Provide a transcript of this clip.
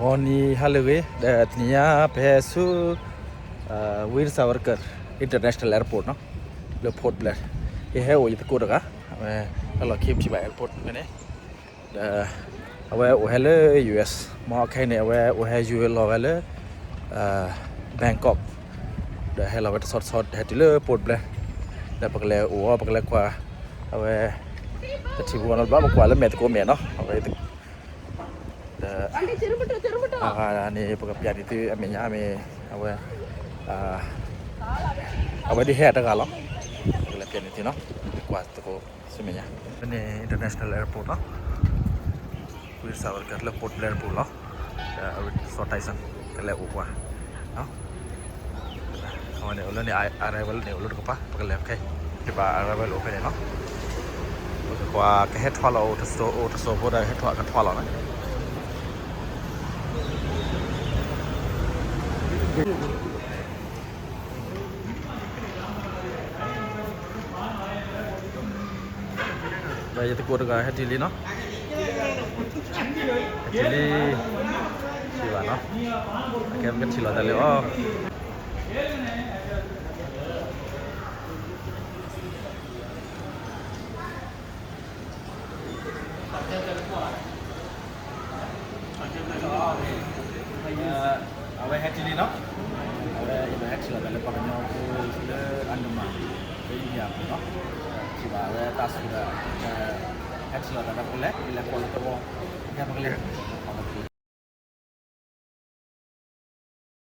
ဂီၤနံၤဟါလၢအဂ့ၤ ဒီးတနံၤညါပဟဲဆူ ဝံသးစၢ်ဝီၤတကၢၢ် International Airport နီၤ, လၢ Port Blair ယဟဲအိၣ်ယသကိးတဂၤ, အဝဲဟဲလီၤခံပထံၣ်ဘၣ် airport ဖဲန့ၣ်, ဒီးအဝဲအိၣ်ဟဲလၢ U S မ့ၢ်ခဲအံၤန့ၣ် အဝဲအိၣ်ဟဲယိၤလီၤဝဲလၢ Bangkok ဒီးဟဲလီၤဝဲတဆီတဆီ ဟဲတုၤလၢ Port Blair ဒီးပကလဲၤအိၣ်အီၤ ပကလဲၤကွၢ် အဝဲ တထံၣ်ပူၤနီတဘျီ ပကွၢ်လၢမဲာ်သကိးမဲာ်နီၤ, အဝဲ ဒီး အဂၤန့ၣ် ပကပျးန့ၢ်သုအမဲာ်ညါမ့ၢ် အဝဲ အဝဲဒုးဟဲအတဂၤလီၤ, ပကလဲၤပျးန့ၢ်သုနီၤ, ကွၢ်သကိးဆူမဲာ်ညါ, ဖဲန့ၣ် International Airport နီၤ, ဝံသးစၢ်ဝီၤတကၢၢ်လၢ Port Blair ပူၤလီၤ, ဒီးအဝဲ Resort Tyson ကလဲၤအိၣ်ပှၤ အဝဲန့ၣ်အိၣ်လၢန့ၣ် arrival န့ၣ်အိၣ်လၢတကပၤ ပကလဲၤခဲ ကဘၣ် arrival အိၣ်ဖဲန့ၣ်နီၤ, ပကကွၢ်ကဟဲထွါလီၤ အိၣ်တစိၤ အိၣ်တစိၤဖိဒီးကဟဲထွါကထွါလီၤနီၤ, ဒီးယသကိးတဂၤဟဲတုၤလံနီၤ, ဟဲတုၤလံ, ထံၣ်ဘၣ်နီၤ, အကဲပကထံၣ်လိာ်သးလၢအီၤ အဝဲဟဲတုၤလံနီၤ, အဝဲယဘၣ်ဟဲထံၣ်လိာ်သးလၢပှၤကညီဖိလၢအနမၤ လၢယပူၤနီၤ, ထံၣ်ဘၣ်အဝဲသးစူၤဒီး ဟဲထံၣ်လိာ်သးဒီးပကလဲၤ ပကလဲၤကွၢ်လၢသဝီ, ကဲပကလဲၤ